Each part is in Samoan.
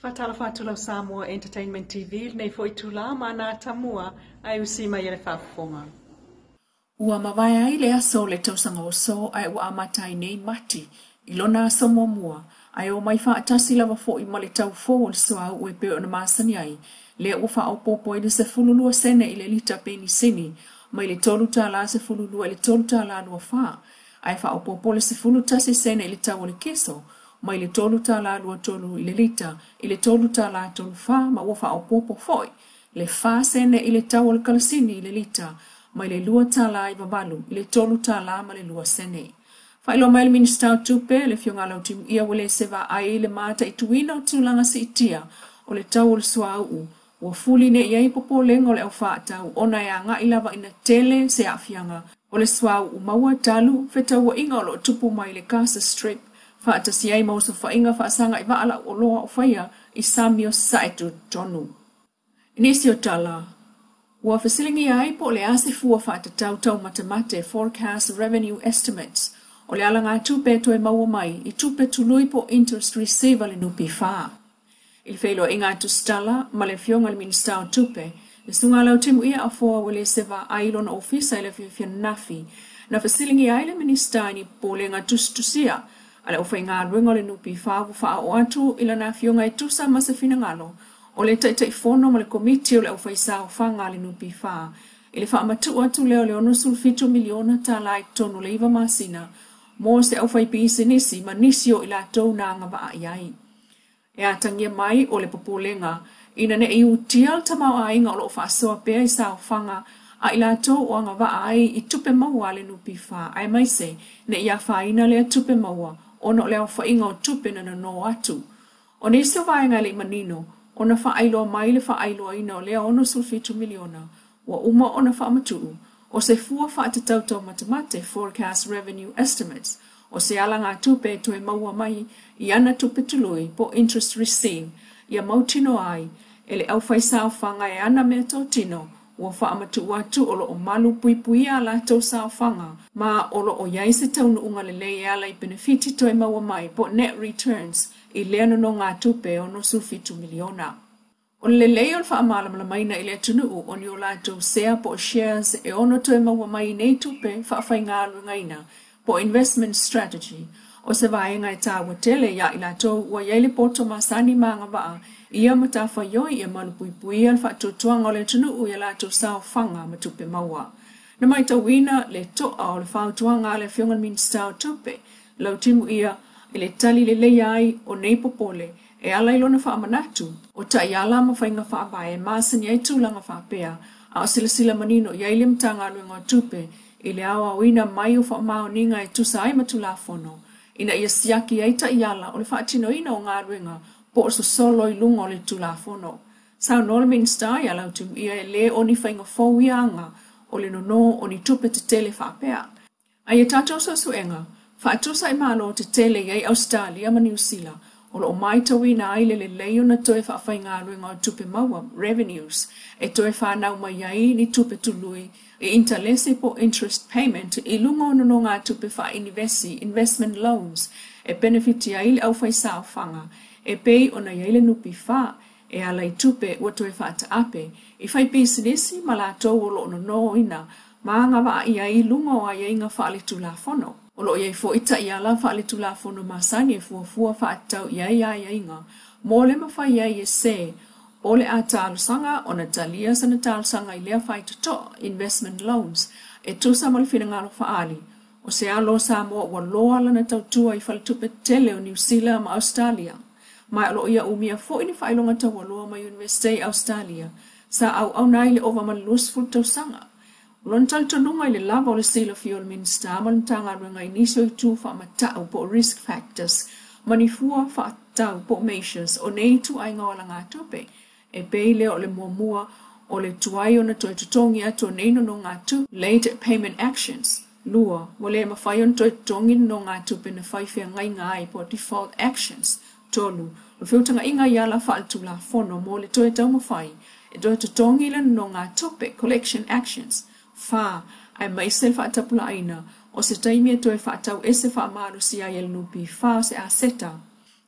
Faatalofa atu lau Samoa Entertainment TV i lenei foi itula ma ana atamua ae usi mai e le faafofoga. Ua mavae ai le aso o le tausaga oso ae ua amata ai nei Mati i lona aso muamua, ae omai faatasi lava foi ma le tau fou o le suauu e pei ona masani ai, lea ua faaopoopo ai le 12 sene i le lita penisini mai le $3.12 i le $3.24, ae faaopoopo le 11 sene i le tau o le keso mai le $3.23 i le lita i le $3.34, ma ua faaopoopo foi le 4 sene i le tau o le kalasini i le lita mai le $2.98 i le $3.02. Faailoa mai le Minisita o Tupe, le Afioga ia Lautimuia Uelese Vaai i le mataituina o tulaga siitia o le tau o le suauu ua fuli nei i ai popolega o le au faatau ona e agai lava ina tele se aafiaga o le suauu maua talu fetauaiga o lo o tupu mai le Gaza Strip faatasi ai ma osofaiga faasaga i vaa lau oloa o faia i sami o Sasae tutotonu. I nisi o tala, ua fesiligia ai po o le a se fua faatatau taumatemate, forecast revenue estimates, o le alagatupe e toe maua mai i tupe tului po o interest received a le NPF. I le feiloaiga a Tusitala ma le Afioga i le Minisita o Tupe, le Susuga Lautimuia Afoa Uelese Vaai i lona ofisa i le afiafi ananafi, na fesiligia ai le Minisita i ni popolega tusitusia a le aufaigaluega o le NPF ua faaoo atu i lana afioga e tusa ma se finagalo o le Taitaifono ma le Komiti o le Aufaisaofaga a le NPF i le faamatuu atu lea o le $67 miliona tala i totonu o le 9 masina mo se aufaipisinisi ma nisi o i latou na agavaa i ai. E atagia mai o le popolega ina ne i utia le tamaoaiga o lo o faasoa pea i saofaga a i latou o agavaa ai i tupe maua a le NPF, aemaise ne i afaina lea tupe maua ona o le aofaiga o tupe na nono atu. O nisi o vaega e le i manino ona faailoa mai le faailoaina o lea $67 miliona ua uma ona faamatuu o se fua faatatau taumatemate, forecast revenue estimates, o se alagatupe e toe maua mai i ana tupe tului po interest received ia mautinoa ai e le aufaisaofaga e ana meatotino ua faamatuu atu o lo o malu puipuia a latou saofaga ma o lo o i ai se taunuuga lelei e ala i penefiti toe maua mai po net returns i lea nonogatupe $67 miliona. O le lelei o le faamalamalamaina i le atunuu o ni o latou sea po o shares e ono toe maua mai i nei tupe faafaigaluegaina po investment strategy o se vaega e taua tele ia i latou ua i ai le poto masani ma agavaa i ia matafaioi ia malupuipuia le faatuatuaga o le atunuu i a latou saofaga ma tupe maua. Na matauina le toa o le fautuaga a le Afioga i le Minisita o Tupe, Lautimuia, i le tali lelei ai o nei popole e ala i lona faamanatu o taiala ma faiga faavae e masani ai tulaga faapea, a o silasila manino i ai le Matagaluega o Tupe i le aoaoina mai o faamaoniga e tusa ai ma Tulafono ina ia siaki ai taiala o le faatinoina o galuega po o sosolo i luga o le Tulafono. Saunoa le Minisita ia Lautimuia e le o ni faiga fou ia aga o le nono o ni tupe tetele faapea. A ia tatou suesuega, faatusa i malo tetele i ai Ausetalia ma Niu Sila o lo o matauina ai le lelei ona toe faafaigaluega o tupe maua, revenues, e toe whanau mai ai ni tupe tului i intalese po interest payment i luga o nonogatupe faainivesi, investment loans, e penefiti ai le aufaisaofaga e pei ona i ai le NPF e ala i tupe ua toe faataape i faipisinisi ma latou o lo o nonoina ma agavaa i ai i luga o aiaiga faaletulafono. O lo o i ai foi taiala faaletulafono masani e fuafua faatatau i ai aiaiga mo le mafai ai e se o le a talosaga ona talia sana talosaga i lea faitotoa, investment loans, e tusa ma le finagalo faaali o se alo o Samoa ua loa lana tautua i faletupe tetele o Niu Sila ma Ausetalia. Ma o lo o ia umia foi ni faailoga taualoa mai Iunivesite i Ausetalia sa auauna ai le ova ma le 20 tausaga. O lona talitonuga i le lava o le silafia o le Minisita ma le Matagaluega i nisi o itu faamatau po o risk factors ma ni fua faatatau po o measures o nei ituaiga o alagatupe e pei lea o le muamua o le tuai ona toe totogi atu o nei nonogatupe, late payment actions. Lua, ua le mafai ona toe totogi nonogatupe na fai feagaiga ai po o default actions. Tolu, o le feutagaiga i ala faaletulafono mo le toe taumafai e toe totogi le nonogatupe, collection actions. Fa, aemaise le faatapulaaina o se taimi e toe faatau ese faamalosia ai e le NPF o se aseta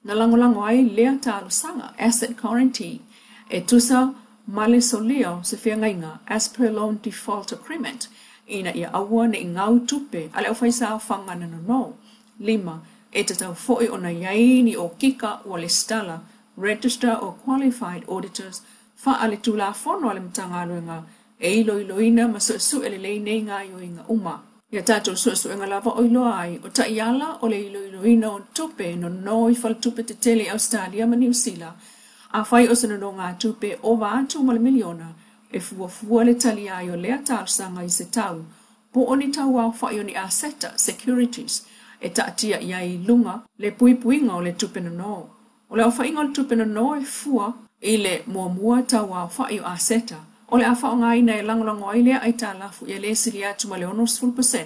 Na lagolago ai lea talosaga, asset guarantee, e tusa ma le solia o se feagaiga, as per loan default agreement, ina ia aua ne i gau tupe a le aufaisaofaga na nono. 5, E tatau foi ona i ai ni okika ua lesitala, register or qualified auditors, faaletulafono a le Matagaluega e iloiloina ma suesue lelei nei gaoioiga uma. Ia tatou suesuega lava o iloa ai o taiala o le iloiloina o tupe nono i faletupe tetele i Ausetalia ma Niu Sila, afai o se nonogatupe e ova atu ma le miliona, e fuafua le talia ai o lea talosaga i se tau po o ni tauaofai o ni aseta, securities, e taatia i ai i luga le puipuiga o le tupe nono. O le aofaiga o le tupe nono e fua i le muamua tauaofai o aseta o le a faaaogaina e lagolago ai lea aitalafu ia le sili atu ma le 60%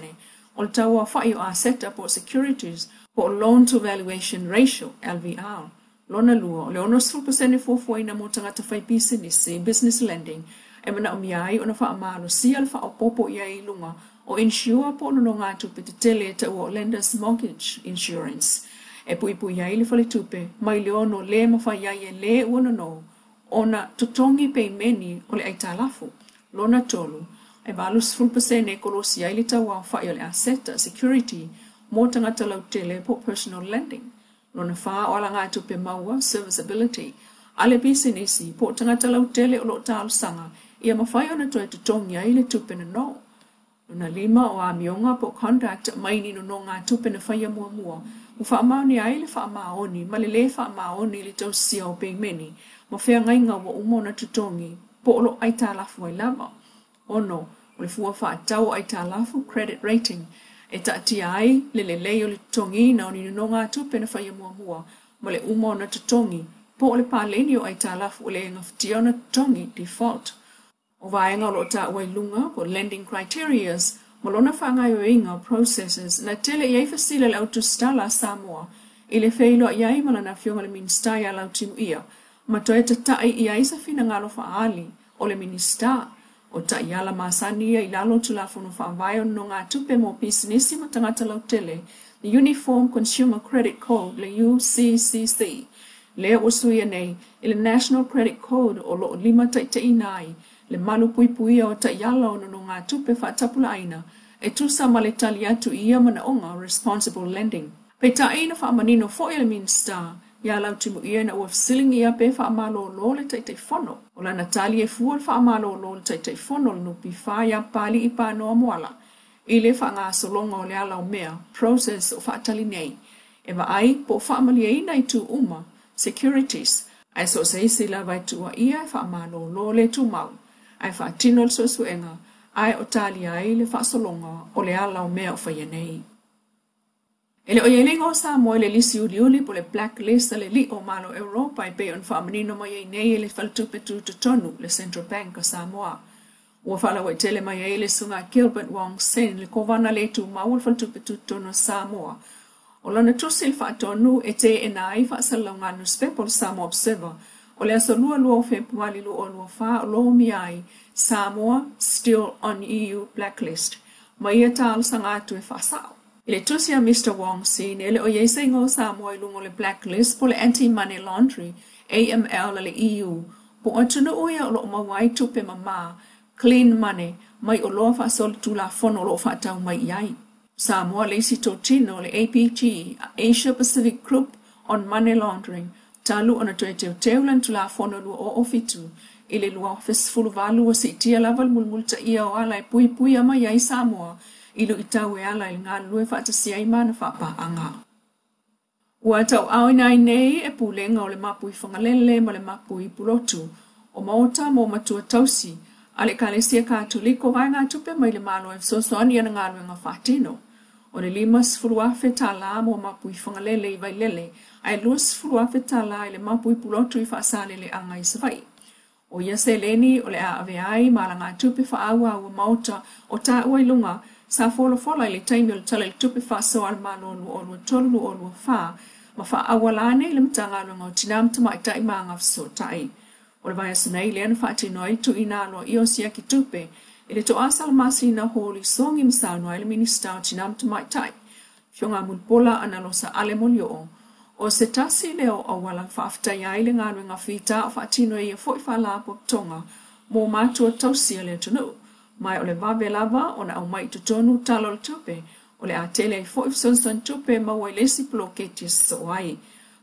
o le tauaofai o aseta po o securities po o loan to valuation ratio, LVR. Lona lua, o le 60% fuafuaina mo tagata faipisinisi, business lending, e manaomia ai ona faamalosia le faaopoopo i ai i luga o insure po o nonogatupe tetele e taua o lenders mortgage insurance e puipui ai le faletupe mai le ono le mafai ai e le ua nono ona totogi peimeni o le aitalafu. Lona tolu, e 80% e kolosi ai le tauaofai o le aseta, security, mo tagata lautele po o personal lending. Lona fa, o alagatupe maua, serviceability, a le pisinisi po o tagata lautele o lo o talosaga ia mafai ona toe totogi ai le tupe nono. Lona lima, o amioga po o conduct mai ni nonogatupe na faia muamua ua faamaonia ai le faamaoni ma le lē faamaoni i le tausia o peimeni ma feagaiga ua uma ona totogi po o lo o aitalafu ai lava. 6, o le fua faatatau o aitalafu, credit rating, e taatia ai le lelei o le totogiina o ni nonogatupe na faia muamua ma le uma ona totogi po o le paleni o aitalafu ua le gafatia ona totogi, default. O vaega o lo o taua i luga, po o lending criterias, ma lona faagaoioiga, processes, na tele i ai fesili a le Au Tusitala a Samoa i le feiloai ai ma lana Afioga i le Minisita ia Lautimuia ma toe tata'i i ai se finagalo faaali o le Minisita. O taiala masani ia i lalo o Tulafono Faavae o Nonogatupe mo Pisinisi ma Tagata Lautele, the Uniform Consumer Credit Code, le UCCC, lea ua suia nei i le National Credit Code o lo o limataitaiina ai le malupuipuia o taiala o nonogatupe faatapulaaina e tusa ma le tali atu i ia manaoga, responsible lending. Peitai, na faamanino foi e le Minisita ia Lautimuia ina ua fesiligia pe faamalolo le Taitaifono. O lana tali e fua le faamalolo o le Taitaifono o le NPF ia Papali'i Panoa Moala i le faagasologa o le ala o mea, process, o faatali nei, e vaai po o faamalieina itu uma, securities, ae so o se isi lava e tuuaia e faamalolo le tumau ae faatino le suesuega ae o talia ai le faasologa o le ala o mea o faia nei. E le o i ai le igoa o Samoa i le lisi uliuli po o le black list a le Li'o o Malo o Europa e pei ona faamanino mai ai nei e le Faletupe Tutotonu, le Central Bank o Samoa. Ua faalauaitele mai ai e le Susuga Gilbert Wong Sin, le Kovana le tumau o le Faletupe Tutotonu o Samoa, o lana tusi i le faatonu e teena ai faasalalauga a le nusipepa o le Samoa Observer o le aso 22 o Fepuali 2024 o lo o umia ai Samoa Still on EU Blacklist ma ia talosaga atu e faasao. I le tusi a Mister Wong Sin, e le o i ai se igoa o Samoa i luga o le blacklist po o le Anti-Money Laundry, AML, a le EU, po o atunuu ia o lo o maua ai tupe mama, clean money, mai oloa faasolitulafono o lo o faatau mai i ai. O Samoa le isi totino o le APG, Asia Pacific Group on Money Laundering, talu ona toe teuteu lana Tulafono 2007 i le 2018 ua siitia lava le mulimulitaia o ala e puipuia mai ai Samoa i luitau e ala i le galulue faatasi ai ma ana faapaaga. Ua tauaaoina ai nei e Pulega o le Mapu i Fagalele ma le Mapu i Pulotu o Maota mo Matua Tausi a le Ekalesia Katoliko vaegatupe mai le Malo e fesoasoani i ana galuega faatino. O le $50,000 tala mo Mapu i Fagalele i Vailele ae $20,000 tala i le Mapu i Pulotu i Faasaleleaga i Savaii. O ia seleni o le a avea ai ma alagatupe faaauau a Maota o taua i luga sa folafola i le taimi o le Tala i le Tupe Faasoa a le Malo 2023/2024 ma faaauala ane i le Matagaluega o Tina ma Tamaitai ma Agafesootai. O le vaiaso nei lea na faatino ai le tuuina aloaia o siaki tupe i le toasala masina Hōli Sogi ma saunoa ai le Minisita o Tina ma Tamaitai, Afioga Mulipola Analosa Ale Molioo. O se tasi lea o auala e faafetaia ai le galuega fita o faatino e ia foi faalapotopotoga mo matua tausi a le atunuu, ma o le vave lava ona aumai i totonu Tala o le Tupe, o le a tele ai foi fesoasoani tupe e maua i le isi poloketi e sosoo ai.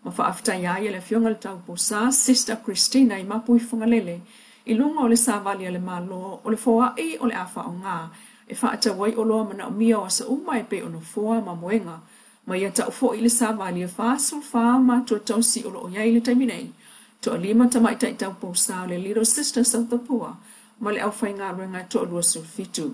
Ma faafetaia ai e le Afioga i le Tauposa Sister Christina i Mapuifagalele i luga o le savali a le Malo o le foai o le a faaaoga e faatau ai oloa manaomia o aso uma e pei o nofoa ma moega. Ma ia tau foi i le savali e 44 matua tausi o lo o i ai i le taimi nei, toalima tamaitai taupousa o le Little Sisters of the Poor ma le aufaigaluega e toalua 17.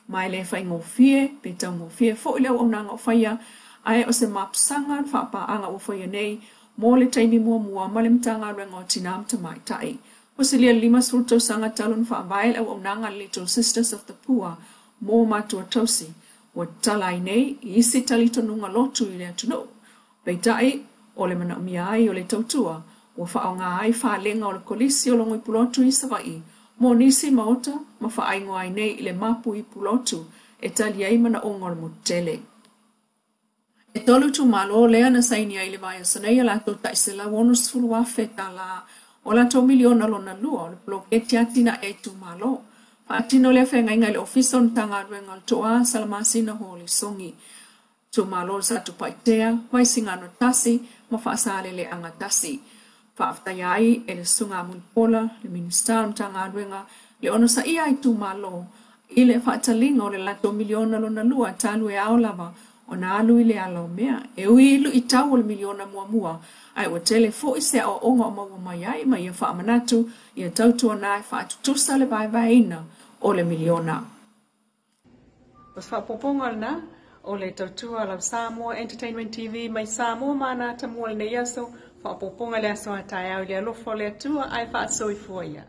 Ma e le faigofie pe taugofie foi le auaunaga o faia, ae o se mapusaga faapaaga ua faia nei mo le taimi muamua ma le Matagaluega o Tinā ma Tamaitai. Ua silia i le 50 tausaga talu ona faavae le auaunaga a le Little Sisters of the Poor mo matua tausi, ua tatala ai nei i isi talitonuga lotu i le atunuu. Peitai, o le manaomia ai o le tautua, ua faaaoga ai falega o le Kolisi o Logoipulotu i Savaii mo nisi maota ma faaigoa ai nei i le Mapuipulotu e tali ai manaoga o le motu tele. E tolu itumalo lea na saini ai i le vaiaso nei a latou tai $160,000 o latou miliona lona lua o le poloketi atinae a itumalo. Faatino lea feagaiga i le Ofisa o le Matagaluega o le Toa Salamasina Holi Sogi. Itumalo o Satupaitea, Vaisigano 1 ma Faasaleleaga 1. Faafetaia ai e le Susuga a Mulipola, le Minisita o le Matagaluega, le onosaia a itumalo i le faataliga o le latou miliona lona lua talu e ao lava ona alu i le ala o mea. E ui i luitau o le miliona muamua, ae ua tele foi se aoaoga o maua mai ai ma ia faamanatu ia tautuana e faatutusa le vaevaeina o le miliona. O se faaopoopoga lena o le tautua lau Samoa Entertainment TV mai Samoa ma ana atamua i lenei aso, faaopoopoga i le aso a taeao i le alofa o le Atua ae faasoifua ia.